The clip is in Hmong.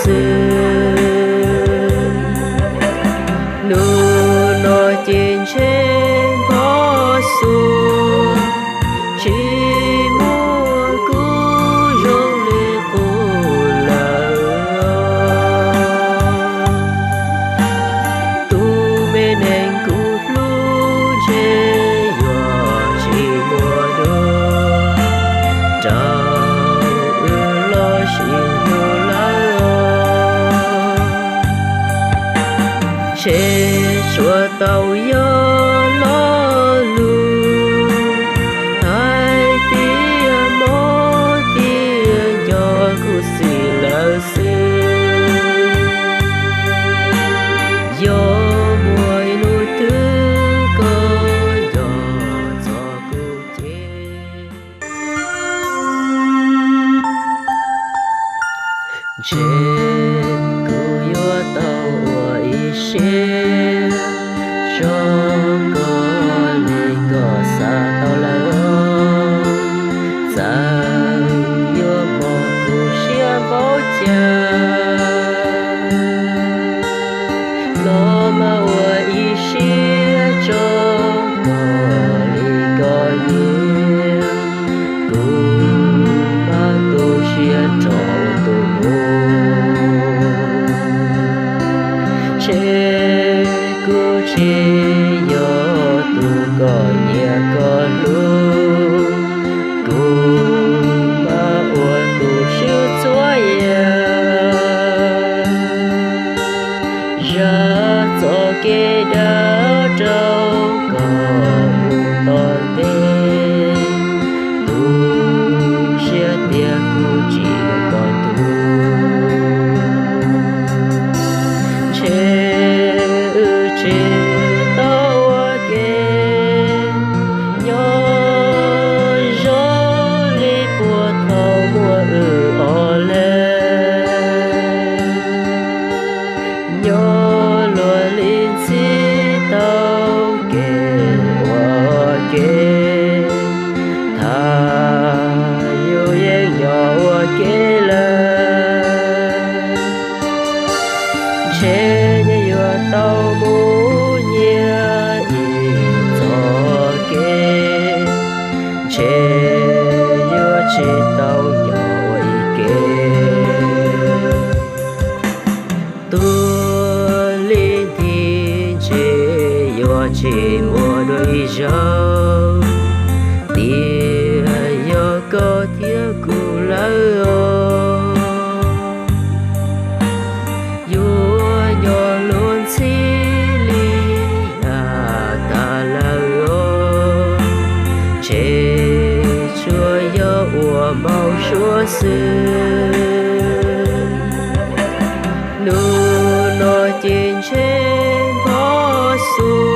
xwb. Hnub no ces ntshe npog xwb, tsis muaj kuv zoo li qub lawm. Tus me neeg kuv hlub ntshe yuav tsis muaj dua rau wb los sis yus lawm. Ntshe tsuas tau yog lo lus hais tias mob tias nco kuv xwb lawm xwb. Yog muaj ib hnub twg koj nco txog kuv ces ntshe kuv yuav tau ua ib siab zoo koj li koj xav tau lawm. Txawm yuav mob kuv siab npaum cas los mas ua ib siab tso koj li koj nyiam. Kuv mas tu siab rau tus mus, ntshe kuv tsis yog tus koj nyiam koj hlub. Kuv mas ua tus swb txhua yam, zam txoj kev dawb rau koj mus tom ntej. Tu siab tias kuv tsis yog koj tus, ntshe wb tsis tau ua ke nyob zoo li puag thaum muaj wb ob leeg. Nyob luag li ntxhi tau kev ua ke, thaj yus yeej nyob ua ke lawm. Ntshe yeej yuav tau mus nyias ib txoj kev, ntshe yuav tsis tau nyob ua ib ke. Tuag li nthi ntshe yuav tsis muaj dua ib zaug, tiam yog koj thiab kuv lawm os. Yuav nyob luag ntxhi li yam tas lawm os, ntshe tsuas yog ua npau suav xwb. Hnub no ces ntshe npog xwb,